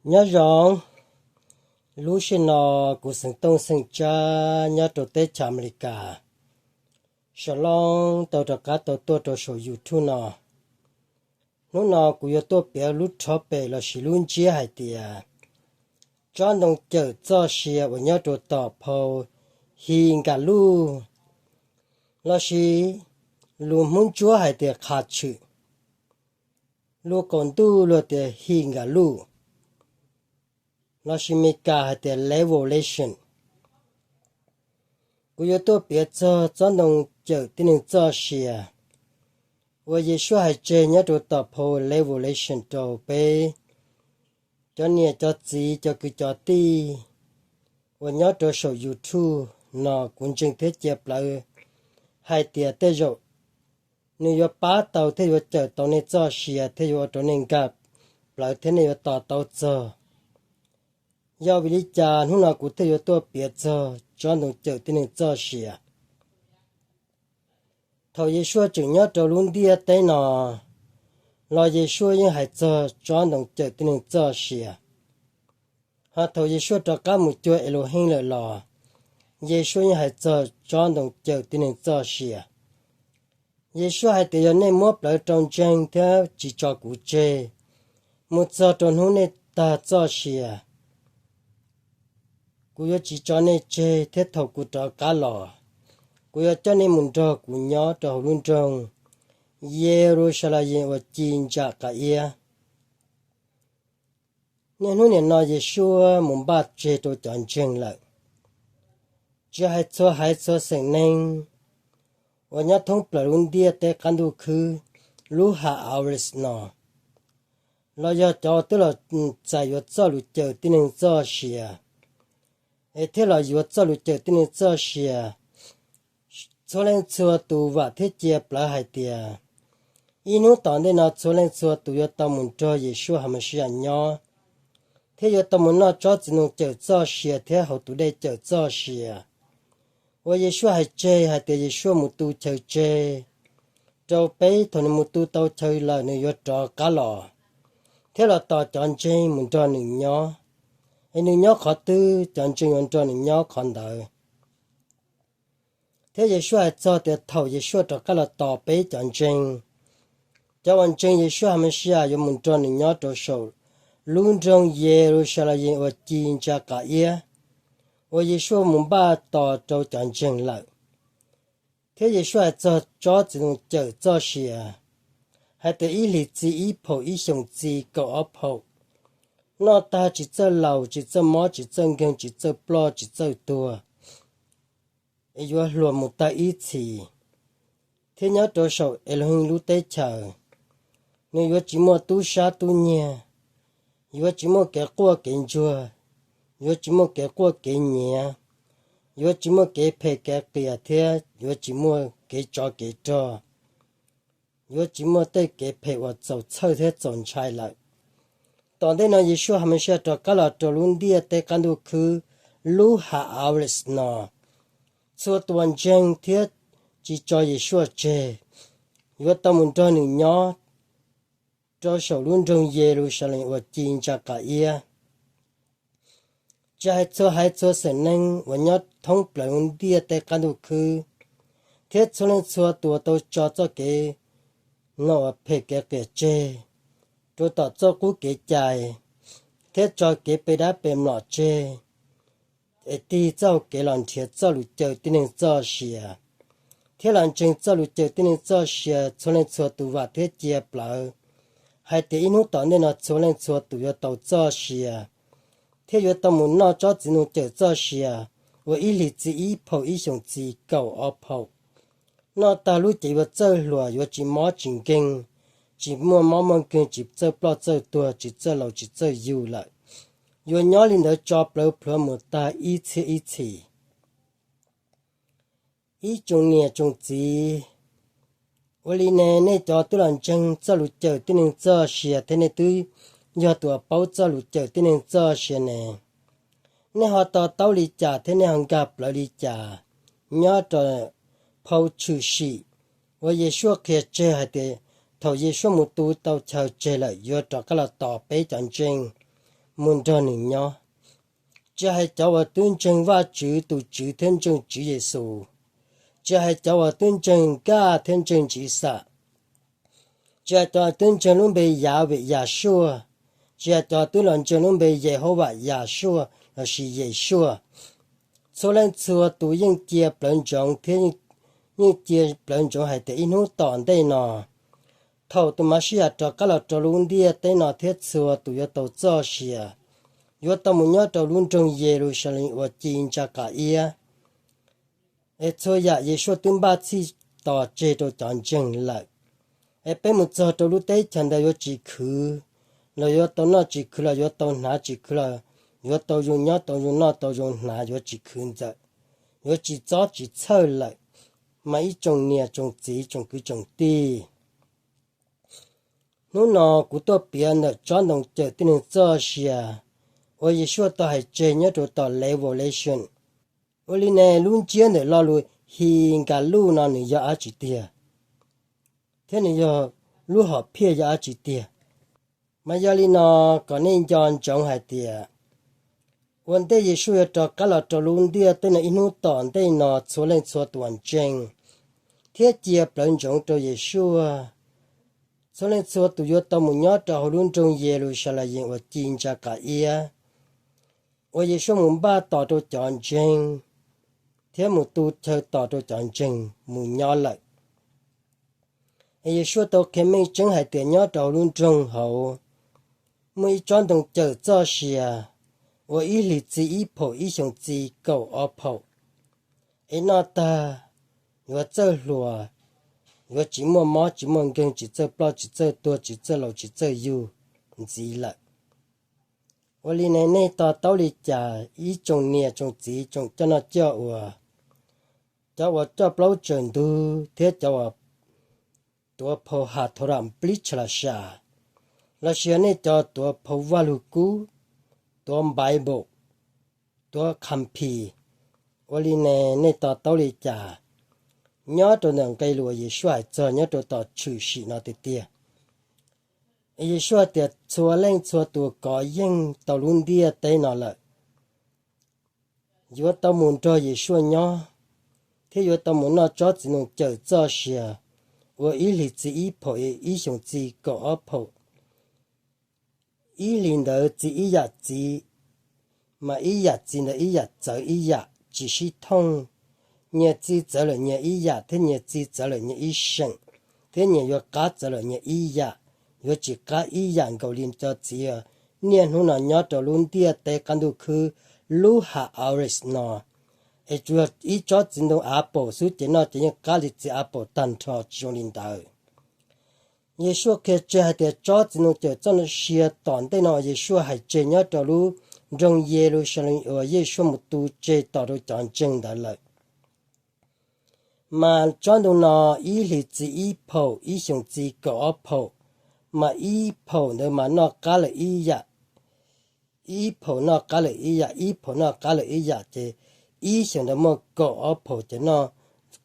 Nyob zoo, lub sij hawm no kuv xeem Tooj xeem Tsab nyob rau teb chaws Amelikas. Shalom, tau rov qab tau tuaj rau saum YouTube no. Hnub no kuv yuav tuaj piav lub topic lossis lub ntsiab hais tias tsob ntoo cawm txoj sia uas nyob rau tom phau Hingaluj, lossis lus Hmoob Ntsuab hais tias qha tshwm, lus qaum ntuj luag tias Hingaluj, lossis Meskas hais tias Revelation. Kuv yuav tuaj piav txog tsob ntoo cawm tib neeg txoj sia uas Yeshua hais tseg nyob rau tom phau Revelation rau peb cov niam cov txiv cov kwv cov tij uas nyob rau saum YouTube no. Kuv ntseeg thiab cia plawv hais tias tej zaum nws yuav pab tau thiab yuav cawm tau nej txoj sia thiab yuav ua rau nej nkag plawv thiab nej yuav tos tau txog. Yog vim li cas hnub no kuv thiaj yuav tuaj piav txog tsob ntoo cawm tib neeg txoj sia? Thaum Yeshua tseem nyob rau lub ntiaj teb no los Yeshua yeej hais txog tsob ntoo cawm tib neeg txoj sia. Ho thaum Yeshua rov qab mus cuag Elohim lawm los Yeshua yeej hais txog tsob ntoo cawm tib neeg txoj sia. Yeshua hais tias yog nej muab plawv rau ntseeg thiab tsis tso kuv tseg, mus txog rau hnub nej tag txoj sia, kuv yuav tsis tso nej tseg thiab thaum kuv rov qab los, kuv yuav coj nej mus nrog kuv nyob rau hauv lub nroog Yeluxalees uas ci ntsa qab iab. Niaj hnub nim no Yeshua mus npaj tseg rau cov ntseeg lawm. Tsis hais txhua haiv txhua xeem neeg uas nyob thoob plaws lub ntiaj teb qab ntuj khwb lub ha aves no, los yog cov twb los txais yuav txoj lus cawm tib neeg txoj sia, es thiab los yuav txoj lus cawm tib neeg txoj sia, txhua leej txhua tus vam thiab cia plawv hais tias ib hnub tom ntej no txhua leej txhua tus yuav tau mus nrog Yeshua Hamashia nyob, thiab yuav tau mus noj tsob txiv ntoo cawm txoj sia thiab haus tus dej cawm txoj sia uas Yeshua hais tseg hais tias Yeshua mus tu chaw tseg rau peb. Thaum nws mus tu tau chaw lawm nws yuav rov qab los thiab los tos cov ntseeg mus nrog nws nyob. Es nws nyob qhov twg cov ntseeg yuav nrog nws nyob qhov ntawd. Thiab Yeshua hais txog tias thaum Yeshua rov qab los tos peb cov ntseeg, cov uas ntseeg Yeshua Hamashia yuav mus nrog nws nyob rau saum lub nroog Yeluxalees uas ci ntsa qab iab uas Yeshua mus npaj tos rau cov ntseeg lawm. Thiab Yeshua hais txog tsob txiv ntoo cawm txoj sia hais tias ib hlis txi ib phaum, ib xyoos txi kaum ob phaum, noj tag tsis txawj laus, tsis txawj mob, tsis txawj nkeeg, tsis txawj ploj, tsis txawj tuag, es yuav hluas mus tag ib txhis. Thiab nyob rau saum Elohim lub teb chaws, nws yuav tsis muaj tub sab tub nyiag, yuav tsis muaj kev quaj kev ntsuag, yuav tsis muaj kev quaj kev nyiav, yuav tsis muaj kev phem kev qias thiab yuav tsis muaj kev tsov kev rog, yuav tsis muaj tej kev phem uas txaus txhawj thiab txaus ntshai lawm. Tom ntej no Yeshua Hamashia rov qab los rau lub ntiaj teb qab ntuj khwb lub ha aves no, txhua tus uas ntseeg thiab tsis tso Yeshua tseg yuav tau mus nrog nws nyob rau saum lub nroog Yeluxalees uas ci ntsa qab iab. Tsis hais txhua haiv txhua xeem neeg uas nyob thoob plaws lub ntiaj teb qab ntuj khwb, thiab txhua leej txhua tus uas tau tso txoj kev no uas phem kev qias tseg, rau tom txoj qub kev cai, thiab tso kev pe dab pe mlom tseg, es tig txoj hau kev los nrhiav txoj lus cawm tib neeg txoj sia, thiab los ntseeg txoj lus cawm tib neeg txoj sia, txhua leej txhua tus vam thiab cia plawv hais tias ib hnub tom ntej no txhua leej txhua tus yuav tau txoj sia, thiab yuav tau mus noj tsob txiv ntoo cawm txoj sia uas ib hlis txi ib phaum, ib xyoos txi kaum ob phaum. Noj tag lub ces yuav txawj hluas, yuav tsis mob tsis nkeeg, tsis muaj mob muaj nkeeg, tsis txawj ploj txawj tuag, tsis txawj laus tsis txawj yug lawm. Yuav nyob li ntawd tso plawv plhuav mus tag ib txhiab ib txhis. Ib tsoom niam tsoom txiv, ua li ne nej cov twb los ntseeg txoj lus cawm tib neeg txoj sia thiab nej twb yog tus uas paub txoj lus cawm tib neeg txoj sia ne, nej ho to taub li cas thiab nej ho nkag plawv li cas nyob rau phau Tshwm Sim uas Yeshua qhia tseg hais tias thaum Yeshua mus tu tau chaw tseg lawm yuav rov qab los tos peb cov ntseeg mus nrog nws nyob. Tsis hais cov uas twb ntseeg Vajtswv tus Tswv thiab ntseeg Tswv Yexus, tsis hais cov uas twb ntseeg Nkaj thiab ntseeg Ntxiv Xam, tsis hais cov twb ntseeg lub npe Yav Vim Yasuaj, tsis hais cov twb los ntseeg lub npe Yehauvas Yasuaj lossis Yexuaj, txhua leej txhua tus yeej cia plawv ntsoov thiab yeej cia plawv ntsoov hais tias ib hnub tom ntej no, thaum tus Mexiyas rov qab los rau lub ntiaj teb no thiab txhua tus yuav tau txoj sia, yuav tau mus nyob rau lub nroog Yeluxalees uas ci ntsa qab iab. Es txhua yam Yeshua twb npaj txhij tos tseg rau cov ntseeg lawm. Es peb mus txog rau lub teb chaws ntawd yuav tsis khwv, los yuav tau noj tsis khwv, los yuav tau hnav tsis khwv, los yuav tau zoo nyob tau zoo noj tau zoo hnav, yuav tsis khwv ntxawm, yuav tsis txob tsis txhawj lawm, mas ib tsoom niam tsoom txiv tsoom kwv tsoom tij, hnub no kuv tuaj piav ntawm tsob ntoo cawm tib neeg txoj sia uas Yeshua tau hais tseg nyob rau tom Revelation. Ua li ne, lub ntsiab ntawm lo lus Hi Nkas Luj no nws yog dab tsi tiag, thiab nws yog lub hom phiaj yog dab tsi tiag? Mas yog li no, kom nej nco ntsoov hais tias ua ntej Yeshua yuav rov qab los rau lub ntiaj teb no ib hnub tom ntej no, txhua leej txhua tus uas ntseeg thiab cia plawv ntsoov rau Yeshua, txhua leej txhua tus yuav tau mus nyob rau hauv lub nroog Yeluxalees uas ci ntsa qab iab, uas Yeshua mus npaj tos rau cov ntseeg thiab mus tu chaw tos rau cov ntseeg mus nyob lawm. Es Yeshua tau qhia meej tseeb hais tias nyob rau hauv lub nroog hauv muaj ib tsob ntoo cawm txoj sia uas ib hlis txi ib phaum ib xyoos txi kaum ob phaum. Es noj tag yuav txawj hluas, yuav tsis muaj mob tsis muaj nkeeg, tsis txawj ploj tsis txawj tuag, tsis txawj laus tsis txawj yug ntxiv lawm. Ua li ne, nej to taub li cas ib tsoom niam tsoom txiv tsoom coj noj coj ua, cov uas coj plaub tsaws ntug thiab cov uas tuav phau Hatorah nplib tsha las sa, los sis yog nej cov tuav phau Vaj Lug Kub, tuav Bible, tuav Kham Phis? Ua li ne, nej to taub li cas nyob rau ntawm nqe lus uas Yeshua hais txog nyob rau tom tshwm sim no tiag tiag? Yeshua tias txhua leej txhua tus kov yeej tau lub ntiaj teb no lawm yuav tau mus nrog Yeshua nyob, thiab yuav tau mus noj tsob txiv ntoo cawm txoj sia uas ib hlis txi ib phaum, ib xyoos txi kaum ob phaum. Ib hlis ntawd txi ib yam txiv, mas ib yam txiv ntawd ib yam txawv ib yam tsis sib thooj. Nyias txi txawv lawm nyias ib yam, thiab nyias txi txawv lawm nyias ib seem, thiab nyias yuav qab txawv lawm nyias ib yam, yuav tsis qab ib yam nkaus li cov txiv niaj hnub no nyob rau lub ntiaj teb qab ntuj khwb lub hav Aris no. Es tsuas yog ib tsob txiv ntoo apple xwb ces noj ces yeej qab li txiv apple tag nrho, tsis zoo li ntawd. Yeshua qhia tseg hais tias tsob txiv ntoo cawm txoj sia tom ntej no uas Yeshua hais tseg nyob rau lub nroog Yeluxalees uas Yeshua mus tu tseg tos rau cov ntseeg ntawd lawm. Mas tsob ntoo no ib hlis txi ib phaum, ib xyoos txi kaum ob phaum, mas ib phaum ntawd mas noj qab lawm ib yam, ib phaum noj qab lawm ib yam, ib phaum noj qab lawm ib yam, ces ib xyoos ntawd muaj kaum ob phaum ces noj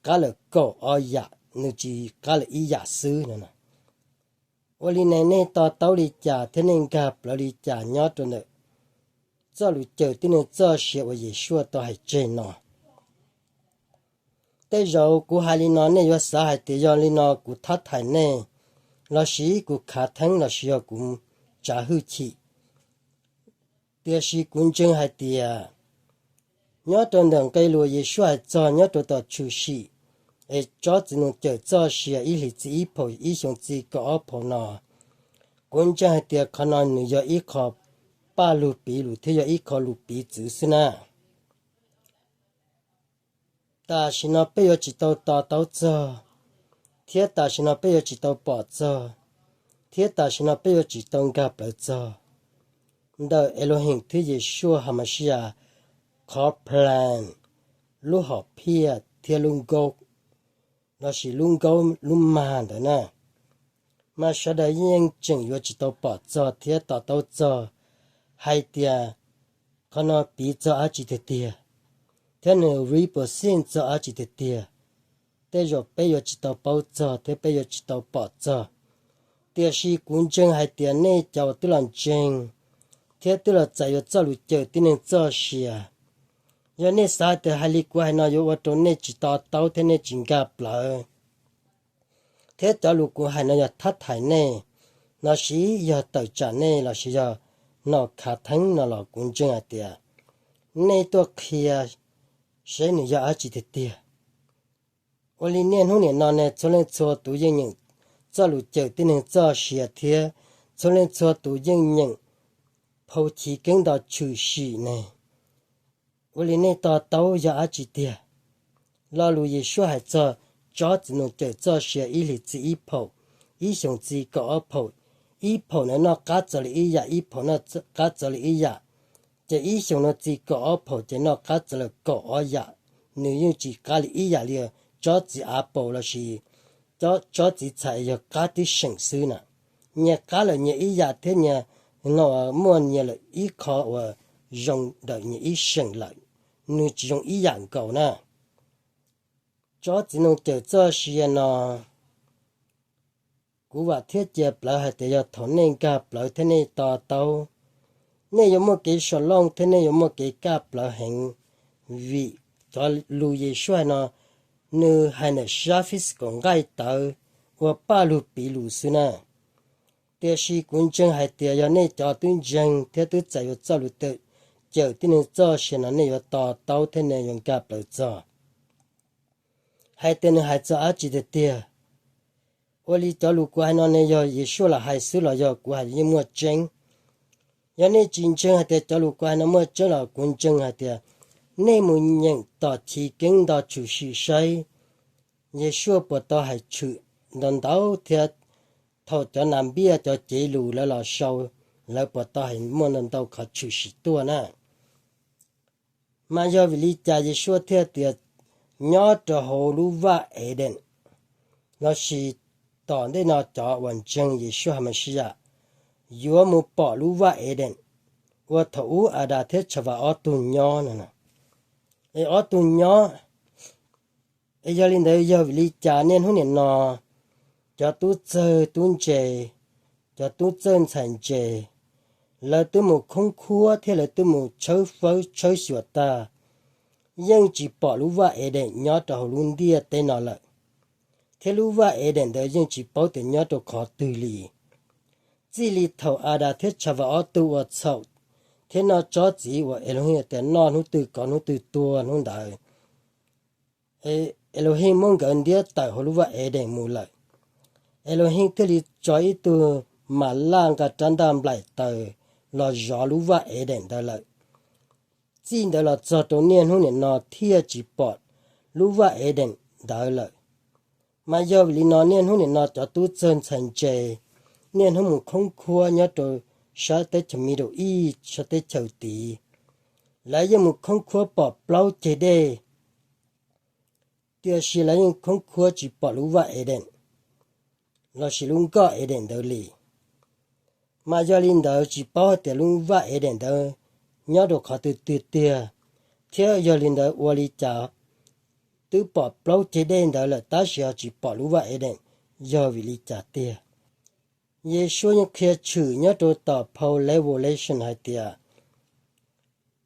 qab lawm kaum ob yam, nws tsis qab lawm ib yam xwb no. Ua li ne, nej to taub li cas thiab nej nkag plawv li cas nyob rau ntawm txoj lus cawm tib neeg txoj sia uas Yeshua tau hais tseg no? Tej zaum kuv hais li no nej yuav xav hais tias yog li no kuv thab thaiv nej, los sis kuv khav theeb, los sis yog kuv tsav hwj chim. Tiam sis kuv ntseeg hais tias nyob rau ntawm nqe lus Yeshua hais txog nyob rau tom tshwm sim, es tsob txiv ntoo cawm txoj sia ib hlis txi ib phaum, ib xyoos txi kaum ob phaum no, kuv ntseeg hais tias qhov no nws yog ib qho paj lug piv lus thiab yog ib qho lus piv txwv xwb na. Tam sim no peb yuav tsis tau to taub txog, thiab tam sim no peb yuav tsis tau pom txog, thiab tam sim no peb yuav tsis tau nkag plawv txog ntawm Elohim thiab Yeshua Hamashia qhov plan, lub hom phiaj thiab lub nkaub, los sis lub nkaub lub mag ntawd na. Mas sawv daws yeej tseem yuav tsis tau pom txog thiab to taub txog hais tias qhov no piv txog dab tsi tiag tiag, thiab nws represent txog dab tsi tiag tiag. Tej zaum peb yuav tsis tau paub txog thiab peb yuav tsis tau pom txog. Tiam sis kuv ntseeg hais tias nej cov uas twb los ntseeg, thiab twb los txais yuav txoj lus cawm tib neeg txoj sia. Yog nej xav tias hais li kuv hais no yuav ua rau nej tsis to taub thiab nej tsis nkag plawv, thiab cov lus kuv hais no yog thab thaiv nej, lossis yog tawm tsam nej, lossis yog no khav theeb no los kuv ntseeg hais tias nej tuaj qhia seb nws yog dab tsi tiag tiag. Ua li niaj hnub nim no ne txhua leej txhua tus yeej nyeem txoj lus cawm tib neeg txoj sia thiab txhua leej txhua tus yeej nyeem phau chiv keeb nto tshwm sim ne. Ua li nej to taub yog dab tsi tiag? Lo lus Yeshua hais txog tsob txiv ntoo cawm txoj sia ib hlis txi ib phaum, ib xyoos txi kaum ob phaum, ib phaum ntawd noj qab txog li ib yam, ib phaum noj qab txog li ib yam, ces ib xyoos no txi kaum ob phaum ces noj qab txog lawm kaum ob yam. Nws yeej tsis qab li ib yam li tsob txiv apple lossis tsob txiv txhais yog qab tib seem xwb na. Nyias qab lawm nyias ib yam thiab nyias no muaj nyias lawm ib qho uas zoo ntawm nyias ib seem lawm, nws tsis zoo ib yam nkaus na. Tsob txiv ntoo cawm txoj sia no kuv vam thiab cia plawv hais tias yog thaum nej nkag plawv thiab nej to taub, nej yuav muaj kev shalom thiab nej yuav muaj kev kaj plawv heev, vim cov lus Yeshua hais no nws hais ntawm sab fib xis kaum nqaij tawv ua paj lug piv lus xwb na. Tiam sis kuv ntseeg hais tias yog nej cov twb ntseeg thiab twb txais yuav txoj lus cawm tib neeg txoj sia no nej yuav to taub thiab nej yuav nkag plawv txog hais tias nws hais txog dab tsi tiag tiag. Ua li cov lus kuv hais no ne yog Yeshua los hais xwb los yog kuv hais yeej muaj tseeb? Yog nej tsis ntseeg hais tias cov lus kuv hais no muaj tseeb los kuv ntseeg hais tias nej mus nyeem tom chiv keeb nto tshwm sim saib Yeshua puas tau hais tshwm ntau ntau thiab thaum cov nas npiaj cov cev lus lawv los sau, lawv puas tau hais muaj ntau ntau qhov tshwm sim tuaj na. Mas yog vim li cas Yeshua thiaj tias nyob rau hauv lub vaj Eden, lossis tom ntej no cov uas ntseeg Yeshua Hamashia yuav mus pom lub vaj Eden uas thaum ub Adas thiab Tshavas ob tug nyob no. Es ob tug nyob, es yog li ntawd yog vim li cas niaj hnub nim no cov tub txawg tub ntse, cov tub txawj ntxhais ntse, lawv twb mus khoob khuab thiab lawv twb mus tshawb fawb tshawb xyuas tag, yeej tsis pom lub vaj Eden nyob rau hauv lub ntiaj teb no lawm, thiab lub vaj Eden ntawd yeej tsis paub tias nyob rau qhov twg li. Txij li thaum Adas thiab Tshavas ob tug ua txhaum thiab noj tsob txiv uas Elohim tias noj hnub twg kov hnub twg tuag hnub ntawd, Elohim muab nkawd ntiab tawm hauv lub vaj Eden mus lawm. Elohim thiaj li tso ib tug mas laj nqa rab ntaj nplaim taws los zov lub vaj Eden ntawd lawm. Txij ntawd los txog rau niaj hnub nim no thiaj tsis pom lub vaj Eden ntawd lawm. Mas yog vim li no niaj hnub nim no cov tub txawg ntxhais ntse niaj hnub mus khoob khuab nyob rau sab teb chaws Middle East, sab teb chaws tid, lawv yeej mus khoob khuab pom plaub ceg dej, tiam sis lawv yeej khoob khuab tsis pom lub vaj Eden lossis lub nkoj Eden ntawd li. Mas yog li ntawd tsis paub hais tias lub vaj Eden ntawd nyob rau qhov twg tiag tiag, thiab yog li ntawd ua li cas twb pom plaub ceg dej ntawd lawm tab sis ho tsis pom lub vaj Eden, yog vim li cas tiag? Yeshua yeej qhia tshwm nyob rau tom phau Revelation hais tias,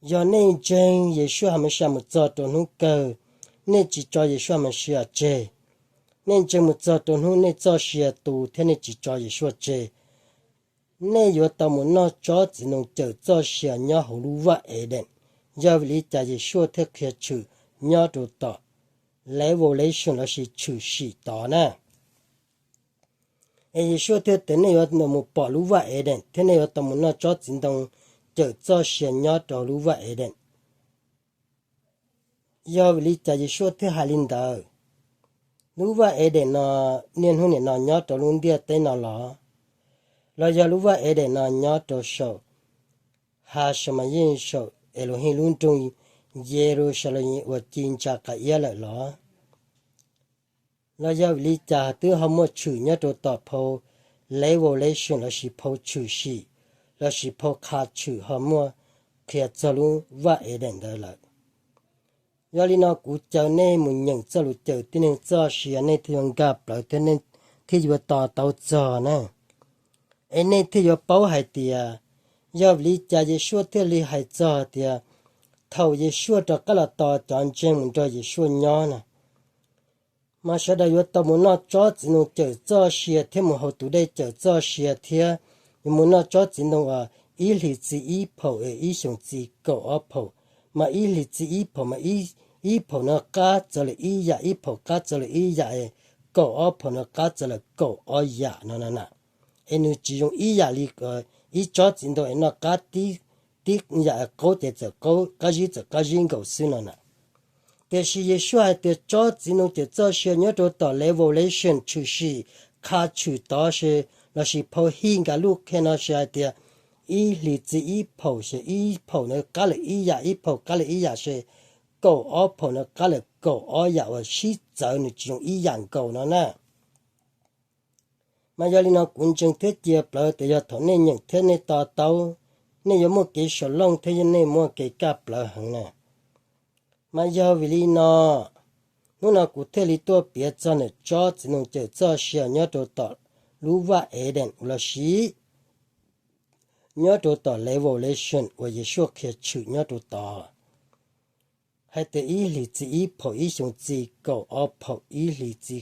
yog nej ntseeg Yeshua Hamashia mus txog rau hnub kawg, nej tsis tso Yeshua Hamashia tseg, nej ntseeg mus txog rau hnub nej txoj sia tu thiab nej tsis tso Yeshua tseg, nej yuav tau mus noj tsob txiv ntoo cawm txoj sia nyob hauv lub vaj Eden. Yog vim li cas Yeshua thiaj qhia tshwm nyob rau tom Revelation lossis tshwm sim tod na? Es Yeshua thiaj tias nej yuav mus pom lub vaj Eden thiab nej yuav tau mus noj tsob txiv ntoo cawm txoj sia nyob rau lub vaj Eden. Yog vim li cas Yeshua thiaj hais li ntawd? Lub vaj Eden no niaj hnub nim no nyob rau lub ntiaj teb no los? Los yog lub vaj Eden no nyob rau saum Ha Shamayim, saum Elohim lub nroog Yelusalem uas ci ntsa qa iab lawm los? Los yog vim li cas twb ho muaj tshwm nyob rau tom phau Revelation lossis phau tshwm sim lossis phau qha tshwm ho muaj qhia txog lub vaj Eden ntawd lawm? Yog li no kuv caw nej mus nyeem txoj lus cawm tib neeg txoj sia nej thiaj yuav nkag plawv thiab nej thiaj yuav to taub txog na. Es nej thiaj yuav paub hais tias Yog vim li cas Yeshua thiaj li hais txog tias thaum Yeshua rov qab los tos cov ntseeg mus nrog Yeshua nyob na, mas sawv daws yuav tau mus noj tsob txiv ntoo cawm txoj sia thiab mus haus tus dej cawm txoj sia thiab yuav mus noj tsob txiv ntoo uas ib hlis txi ib phaum es ib xyoos txi kaum ob phaum, mas ib hlis txi ib phaum mas ib phaum no qab txawv lawm ib yam, ib phaum qab txawv lawm ib yam, kaum ob phaum no qab txawv lawm kaum ob yam no na. Es nws tsis zoo ib yam li ib tsob txiv ntoo es noj qab tib yam qaub ces txawm qab zib txawm qab zib nkaus xwb no na. Tiam sis Yeshua hais tias tsob txiv ntoo cawm txoj sia nyob rau tom Revelation tshwm sim qha tshwm tod se lossis phau hij nkag luj qhia no se hais tias ib hlis txi ib phaum se ib phaum na qab lawm ib yam, ib phaum qab lawm ib yam se kaum ob phaum na qab lawm kaum ob yam uas sib txawv nws tsis zoo ib yam nkaus no na. Mas yog li no kuv ntseeg thiab cia plawv tias yog thaum nej nyeem thiab nej to taub, nej yuav muaj kev sawv looj thiab nej muaj kev kaj plawv heev na. Mas yog vim li no, hnub no kuv thiaj li tuaj piav txog ntawm tsob txiv ntoo cawm txoj sia nyob rau tom lub vaj Eden uas los sis nyob rau tom Revelation uas Yeshua qhia tshwm nyob rau tod, hais tias ib hlis txi ib phaum ib xyoos txi kaum ob phaum, ib hlis txi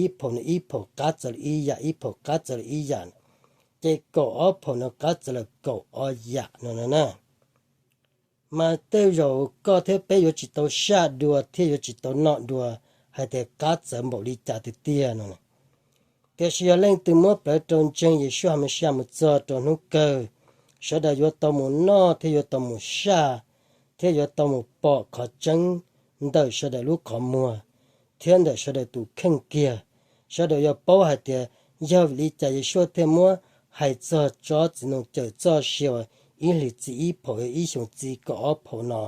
ib phaum no ib phaum qab txawv lawm ib yam, ib phaum qab txawv lawm ib yam, ces kaum ob phaum no qab txawv lawm kaum ob yam no na. Mas tej zaum koj thiab peb yuav tsis tau saj dua thiab yuav tsis tau noj dua hais tias qab txawv npaum li cas tiag tiag no. Tiam sis yog leej twg muab plawv rau ntseeg Yeshua Hamashia mus txog rau hnub kawg, sawv daws yuav tau mus noj thiab yuav tau mus saj, thiab yuav tau mus pom qhov tseeb ntawm sawv daws lub qhov muag thiab ntawm sawv daws tus kheej kiag. Sawv daws yuav paub hais tias yog vim li cas Yeshua thiaj muab hais txog tsob txiv ntoo cawm txoj sia uas ib hlis txi ib phaum ib xyoos txi kaum ob phaum no.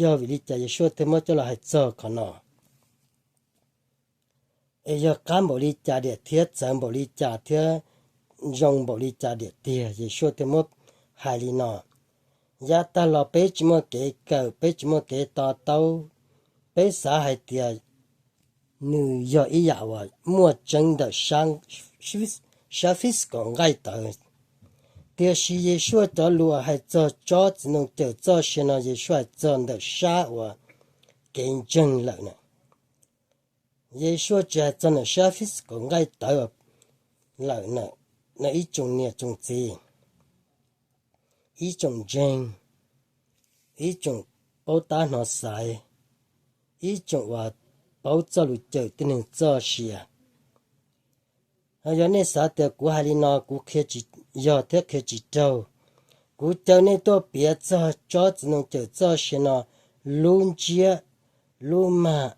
Yog vim li cas Yeshua thiaj muab coj los hais txog qhov no? Es yog qab npaum li cas diam thiab txawv npaum li cas thiab zoo npaum li cas diam tiag Yeshua thiaj muab hais li no? Yav tag los peb tsis muaj kev kawm, peb tsis muaj kev to taub, peb xav hais tias nws yog ib yam uas muaj tseeb ntawm sab fis kaum nqaij tawv. Tiam sis Yeshua cov lus hais txog tsob txiv ntoo cawm txoj sia no Yeshua hais txog ntawm sab uas kev ntseeg lawm na. Yeshua tsis hais txog ntawm sab fis kaum nqaij tawv lawm na. Ib tsoom niam tsoom txiv, ib tsoom ntseeg, ib tsoom paub tab hnov xaiv, ib tsoom uas paub txoj lus cawm tib neeg txoj sia, yog nej xav tias kuv hais li no kuv qhia tsis yog thiab qhia tsis raug, kuv caw nej tuaj piav txog tsob txiv ntoo cawm txoj sia no lub ntsiab, lub mag,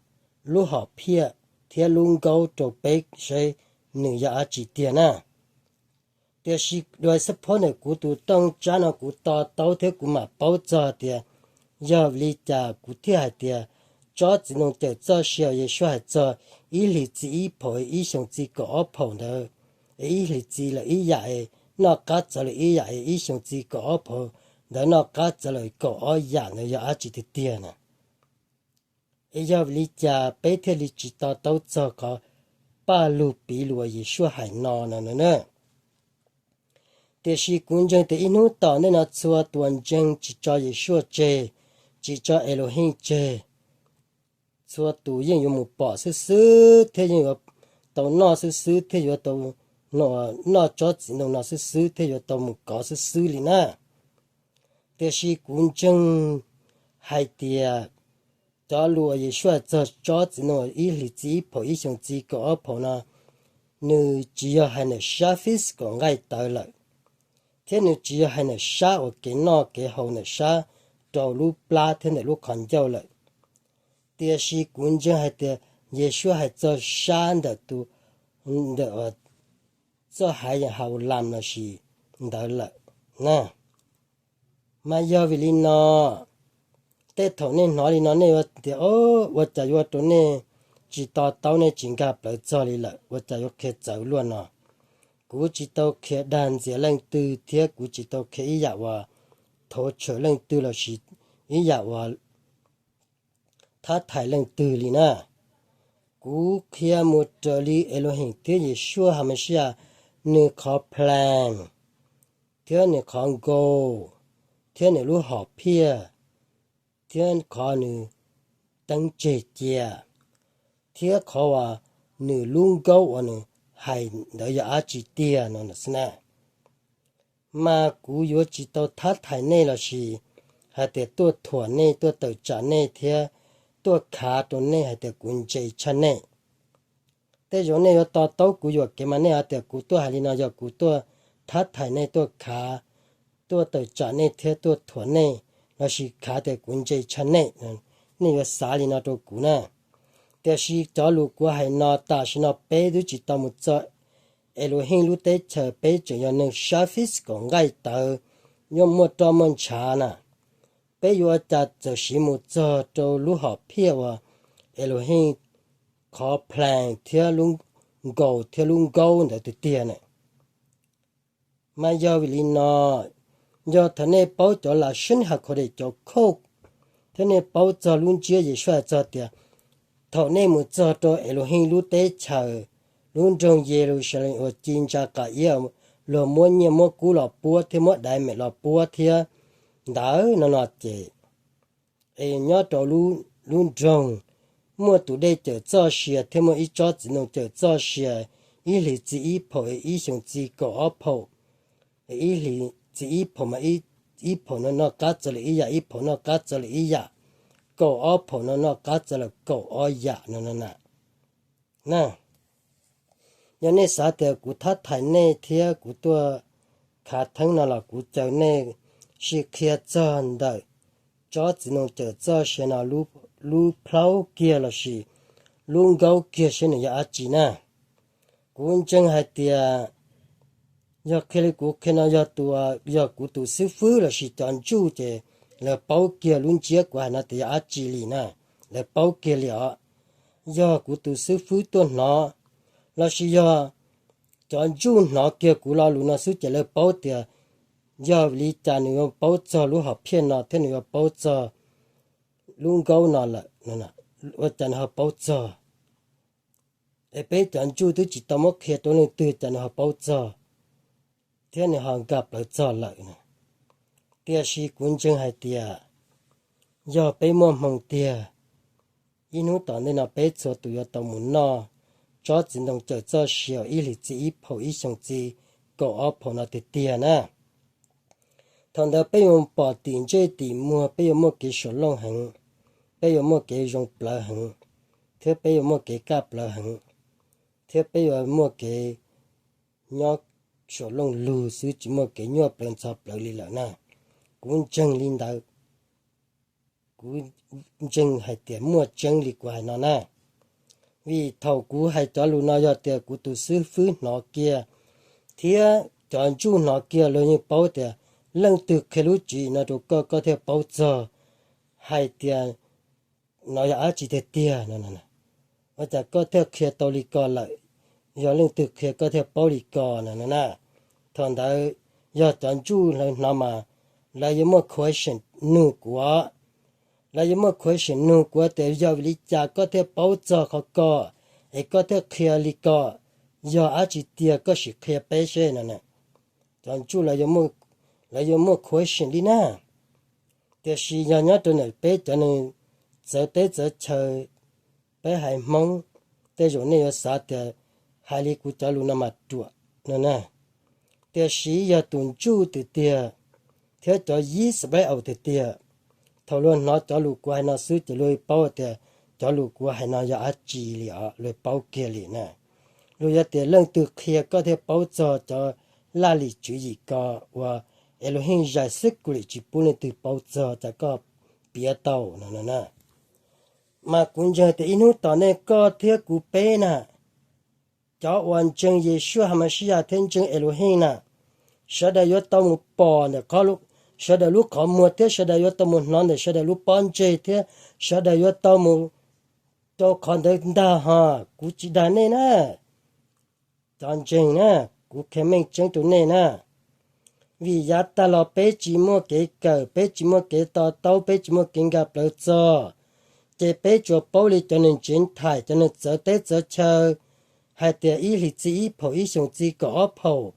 lub hom phiaj thiab lub nkaub rau peb saib nws yog dab tsi tiag na. Tiam sis dua xab phob ntawm kuv tus tooj tsab no kuv to taub thiab kuv mam paub txog tias yog li cas kuv thiaj hais tias tsob txiv ntoo cawm txoj sia Yeshua hais txog ib hlis txi ib phaum, ib xyoos txi kaum ob phaum ntawd, ib hlis txi lawm ib yam, noj qab txawv lawm ib yam, ib xyoos txi kaum ob phaum ntawd noj qab txawv lawm kaum ob yam ntawd yog dab tsi tiag tiag na. Es yog vim li cas peb thiaj li tsis to taub txog qhov paj lug piv lus uas Yeshua hais no no na? Tiam sis kuv ntseeg tias ib hnub tom ntej no txhua tus uas ntseeg tsis tso Yeshua tseg, tsis tso Elohim tseg, txhua tus yeej yuav mus pom xwb xwb thiab yeej yuav tau noj xwb xwb thiab yuav tau noj tsob txiv ntoo no xwb xwb thiab yuav tau mus kov xwb xwb li na. Tiam sis kuv ntseeg hais tias cov lus uas Yeshua hais txog tsob txiv ntoo ib hlis txi ib phaum ib xyoos txi kaum ob phaum no, nws tsis yog hais ntawm sab fis kaum nqaij tawv lawm, thiab nws tsis yog hais ntawm sab uas kev noj kev haus ntawm sab rau lub plab thiab ntawm lub qhov ncauj lawm. Tiam sis kuv ntseeg hais tias Yeshua hais txog sab ntawm tus, ntawm txoj haiv Haulam lossis ntawd lawm na. Mas yog vim li no, tej thaum nej hnov li no nej yuav tias, ua cas yuav rau nej tsis to taub, nej tsis nkag plawv txog li lawm, ua cas yuav qhia txawv luaj no? Kuv tsis tau qhia dag ntxias leej twg thiab kuv tsis tau qhia ib yam uas thov tshawm leej twg lossis ib yam uas thab thaiv leej twg li na. Kuv qhia mus raws li Elohim thiab Yeshua Hamashia nws qhov plan, thiab nws qhov nkaus, thiab nws lub hom phiaj, thiab qhov nws teeb tseg cia, thiab qhov uas nws lub nkaub uas nws hais ntawd yog dab tsi tiag no xwb na. Mas kuv yuav tsis tau thab thais nej lossis hais tias tuaj thuam nej, tuaj tawm tsam nej thiab tuaj khav rau nej hais tias kuv ntse tshaj nej. Tej zaum nej yuav to taub kuv yuam kev mas nej hais tias kuv tuaj hais li no yog kuv tuaj thab thais nej, tuaj khav, tuaj tawm tsam nej thiab tuaj thuam nej, lossis khav tias kuv ntse tshaj nej. Nej yuav xav li no rau kuv na. Tiam sis cov lus kuv hais no tam sim no peb twb tsis tau mus txog Elohim lub teb chaws, peb tseem yog neeg sab fis kaum nqaij tawv, yuav muaj roj muaj ntshav na. Peb yuav ua cas txawm siv mus txog rau lub hom phiaj uas Elohim qhov plan thiab lub nkaus thiab lub nkaub ntawd tiag tiag na. Mas yog vim li no, yog thaum nej paub cov Lashon HaKodesh cov khauj, thiab nej paub txog lub ntsiab Yeshua txog tias thaum nej mus txog rau Elohim lub teb chaws, lub nroog Yelusalem uas ci ntsa qas iab, luag muab nyiaj muab kub los puab thiab muab daiv mem los puab thiab ntawd no no ces, es nyob rau lub nroog muaj tus dej cawm txoj sia thiab muaj ib tsob txiv ntoo cawm txoj sia, ib hlis txi ib phaum, ib xyoos txi kaum ob phaum, ib hlis txi ib phaum mas ib phaum no noj qab txog lawm ib yam, ib phaum noj qab txog lawm ib yam, kaum ob phaum no noj qab txog lawm kaum ob yam no no na. Yog nej xav tias kuv thab thais nej thiab kuv tuaj khav theeb no los kuv caw nej sim qhia txog ntawm tsob txiv ntoo cawm txoj sia no lub plhaub kiag lossis lub nkaub kiag seb nws yog dab tsi na. Kuv ntseeg hais tias yog qhia li kuv qhia no yog tus, yog kuv tus xib fwb lossis cov ntsuj ces lawv paub kiag lub ntsiab kuv hais no tias yog dab tsi li na, lawv paub kiag li os. Yog kuv tus xib fwb tuaj hnov lossis yog cov ntsuj hnov kiag kuv lo lus no xwb ces lawv paub tias yog li cas nws yuav paub txog lub hom phiaj no thiab nws yuav paub txog lub nkaub no lawm, ua cas nws ho paub txog. Es peb cov ntsuj twb tsis tau muab qhia rau leej twg cas nws ho paub txog thiab nws ho nkag plawv txog lawm na. Tiam sis kuv ntseeg hais tias yog peb muaj hmoo tiag, ib hnub tom ntej no peb txhua tus yuav tau mus noj tsob txiv ntoo cawm txoj sia ib hlis txi ib phaum ib xyoos txi kaum ob phaum no tiag tiag na. Thaum ntawd peb yuav pom tim ntsej tim muag, peb yuav muaj kev suam looj heev, peb yuav muaj kev zoo plawv heev, thiab peb yuav muaj kev kaj plawv heev, thiab peb yuav muaj kev nyob suam looj lug xwb tsis muaj kev nyuaj plawv ntxhov plawv li lawm na. Kuv ntseeg li ntawd, kuv ntseeg hais tias muaj tseeb li kuv hais no na. Vim thaum kuv hais cov lus no yog tias kuv tus xib fwb hnov kiag thiab cov ntsuj hnov kiag los yeej paub tias leej twg qhia lub tswv yim no rau koj, koj thiaj paub txog hais tias no yog dab tsi tiag tiag no. Ua cas koj thiaj qhia tau li ko lawm? Yog leej twg qhia koj thiaj paub li ko no na? Thaum ntawd yog cov ntsuj lawv hnov mas lawv yuav muaj question nug kuv, lawv yuav muaj question nug kuv tias yog vim li cas koj thiaj paub txog qhov ko es koj thiaj qhia li ko, yog dab tsi tiag koj sim qhia peb seb no. Cov ntsuj lawv yuav muaj question li na. Tiam sis yog nyob rau ntawm peb cov neeg txawv teb txawv chaw, peb haiv Hmoob, tej zaum nej yuav xav tias hais li kuv cov lus no mas ruam no na. Tiam sis yog tus ntsuj tiag tiag thiab cov yib spread out tiag tiag, thaum luag hnov cov lus kuv hais no xwb ces luag paub tias cov lus kuv hais no yog dab tsi li os, luag paub kiag li na. Luag yog tias leej twg qhia koj thiaj paub txog cov laj lim tswv yim ko uas Elohim zais xwb kuv lim tsis pub leej twg paub txog, cas koj piav tau no na. Mas kuv ntseeg tias ib hnub tom ntej koj thiab kuv peb na, cov uas ntseeg Yeshua HaMashiach thiab ntseeg Elohim na, sawv daws yuav tau mus pom ntawm qhov, sawv daws lub qhov muag thiab sawv daws yuav tau mus hnov ntawm sawv daws lub pob ntseg thiab sawv daws yuav tau mus rau qhov ntawd ntag hos. Kuv tsis dag nej na, cov ntseeg na, kuv qhia meej tseeb rau nej na. Vim yav tag los peb tsis muaj kev kawm, peb tsis muaj kev to taub, peb tsis muaj kev nkag plawv txog, ces peb tsuas paub li cov neeg Gentile, cov neeg txawv teb txawv chaw, hais tias ib hlis txi ib phaum, ib xyoos txi kaum ob phaum,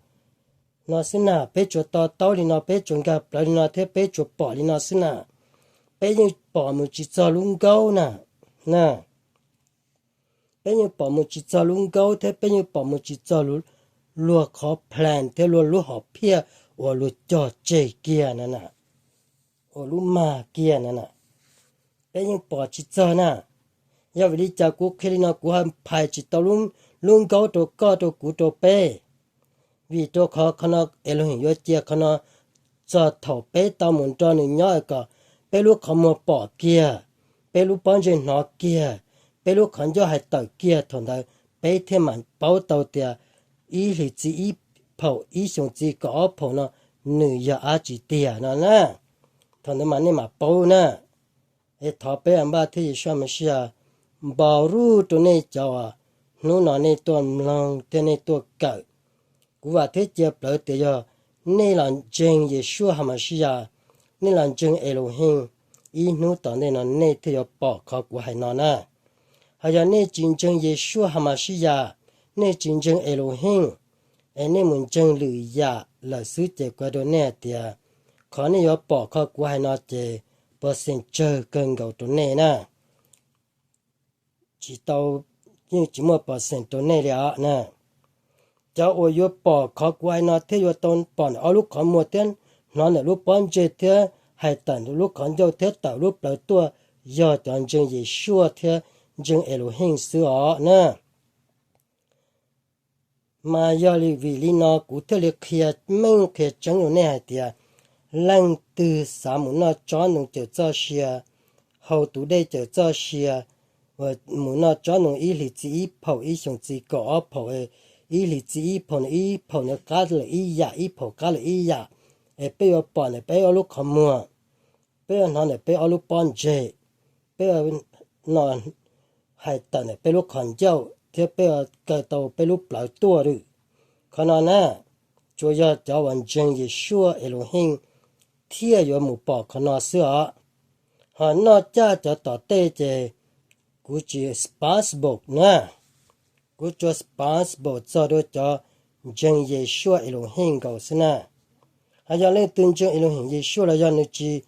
no xwb na, peb tsuas to taub li no, peb tsuas nkag plawv li no thiab peb tsuas pom li no xwb na. Peb yeej pom mus tsis txog lub nkaub na. Peb yeej pom mus tsis txog lub nkaub thiab peb yeej pom mus tsis txog luag qhov plan thiab luag lub hom phiaj uas luag cog tseg kiag na, uas lub mag kiag na. Peb yeej pom tsis txog na. Yog vim li cas kuv qhia li no, kuv ho phais tsis tau lub nkaub rau koj, rau kuv, rau peb? Vim rau qhov qhov no Elohim yuav cia qhov no txog thaum peb tau mus nrog nws nyob kom peb lub qhov muag pom kiag, peb lub pob ntseg hnov kiag, peb lub qhov ncauj hais tawm kiag, thaum ntawd peb thiaj mam paub tau tias ib hlis txi ib phaum ib xyoos txi kaum ob phaum no nws yog dab tsi tiag no na. Thaum ntawd mas nej mam paub na. Es thov peb Anpaj thiab Yeshua Mashiach npau rub rau nej cov uas hnub no nej tuaj mloog thiab nej tuaj kawm. Kuv vam thiab cia plawv tias yog nej los ntseeg Yeshua Hamashiach, nej los ntseeg Elohim, ib hnub tom ntej no nej thiaj yuav pom qhov kuv hais no na. Hos yog nej tsis ntseeg Yeshua Hamashiach, nej tsis ntseeg Elohim, es nej mus ntseeg lwm yam lawm xwb ces kuv hais rau nej hais tias qhov nej yuav pom qhov kuv hais no ces percent tsawg kawg nkaus rau nej na. Tsis tau, yeej tsis muaj percent rau nej li os na. Cov uas yuav pom qhov kuv hais no thiab yuav tau pom ntawm ob lub qhov muag thiab hnov ntawm lub pob ntseg thiab hais tawm ntawm lub qhov ncauj thiab tawm lub plawv tuaj yog cov ntseeg Yeshua thiab ntseeg Elohim xwb os na. Mas yog li vim li no kuv thiaj li qhia meej qhia tseeb rau nej hais tias leej twg xav mus noj tsob ntoo cawm txoj sia, haus tus dej cawm txoj sia, mus noj tsob ntoo ib hlis txi ib phaum ib xyoos txi kaum ob phaum, ib hlis txi ib phaum no ib phaum no qab lawm ib yam, ib phaum qab lawm ib yam, es peb yuav pom ntawm peb ob lub qhov muag, peb yuav hnov ntawm peb ob lub pob ntseg, peb no hais tawm ntawm peb lub qhov ncauj thiab peb yuav kaw tau peb lub plawv tuaj lawm. Qhov no na, tsuas yog cov uas ntseeg Yeshua Elohim thiaj yuav mus pom qhov no xwb os. Ho noj caj cov tom tej ces kuv tsis responsible na. Kuv tsuas responsible txog rau cov ntseeg Yeshua Elohim nkaus xwb na. Ho yog leej twg ntseeg Elohim Yeshua los yog nws tsis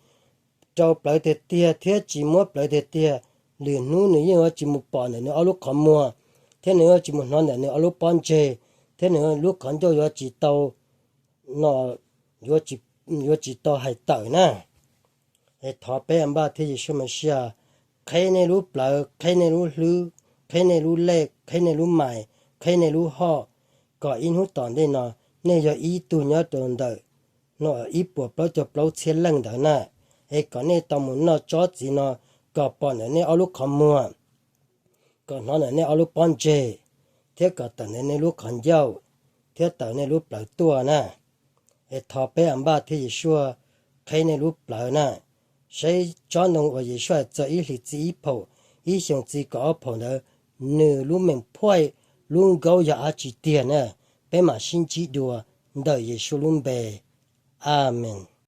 rau plawv tiag tiag thiab tsis muab plawv tiag tiag, lwm hnub nws yeej yuav tsis mus pom ntawm nws ob lub qhov muag, thiab nws yuav tsis mus hnov ntawm nws ob lub pob ntseg, thiab nws lub qhov ncauj yuav tsis tau, no, yuav tsis tau hais tawm na. Es thov peb Anpaj thiab Yeshua Mashiach qheb nej lub plawv, qheb nej lub hlwb, qheb nej lub lej, qheb nej lub mais, qheb nej lub hoj, kom ib hnub tom ntej no nej yog ib tug nyob rau ntawm no ib puas plaub caug plaub txhiab leej ntawd na. Es kom nej tau mus noj tsob txiv no, kom pom ntawm nej ob lub qhov muag, kom hnov ntawm nej ob lub pob ntseg, thiab kom tawm ntawm nej lub qhov ncauj, thiab tawm nej lub plawv tuaj na. Es thov peb Anpaj thiab Yeshua qheb nej lub plawv na. Saib tsob ntoo uas Yeshua hais txog ib hlis txi ib phaum, ib xyoos txi kaum ob phaum ntawd, nws lub meej phuaj, lub nkaub yog dab tsi tiag na. Peb mam sib ntsib dua ntawm Yeshua lub npe. Amees.